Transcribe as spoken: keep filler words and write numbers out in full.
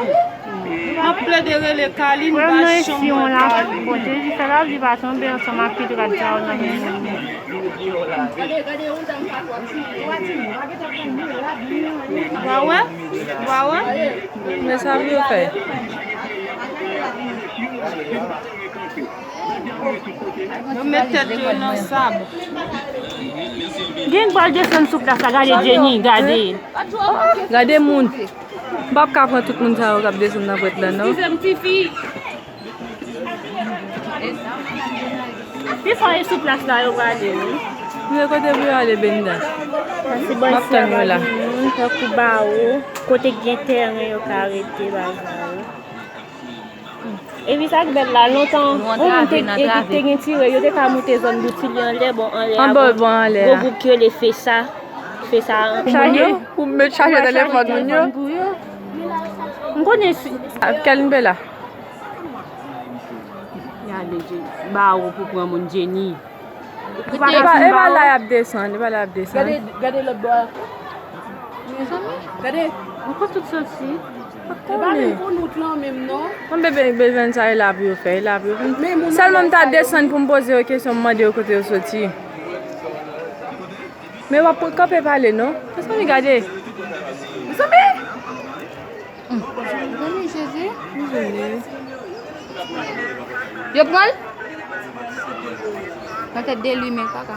M ap plede rele Kalin, pa chanm mwen Kalin. Bon, Jezi fè la, li pa tonbe ansanm ak pit rad sa yo nan men nou. Wa wè? Wa wè? Men sa pou yo fè. Yo met tèt yo nan sab. Gen pral desann sou plas la, gade Jenny, gade. Gade moun. M p ap ka pran tout moun sa yo k ap desann nan prèt la, non. Eskize m, tifi. Pifò e sou plas la yo prale, wi. Kote pou yo ale, Benda? M ap tann yo la. Tankou bawo, kote k gen tèren yo ka rete, bagay. Epi sa k bèl la, lontan, yon moun te, te gen tire, yo te ka moute zòn Boutilye anlè, bon, anlè a, bon, gwo bouk ki rele Fesa. Fesa. Pou moun yo, pou met chaje telefòn moun yo. M konnen si. Kèl nivo la? Gade, Jenny. Bawo pou pran moun, Jenny. E pa, e pa la y ap desann, e pa la y ap desann. Gade, gade lòt bò a. Mezanmi, gade. Mwen konn tout soti. E pa menm pou nou lan menm, non. Mwen bebe, bezwen sa e la pou yo fè, e la pou yo fè. Sèlman m ta desann pou m poze yo kesyon, m mande yo kote yo soti. Men w ap kanpe pale, non. Mezanmi, gade. Mezanmi! Mezanmi, Jezi. Yo pran l? Nan tèt de li, men kaka.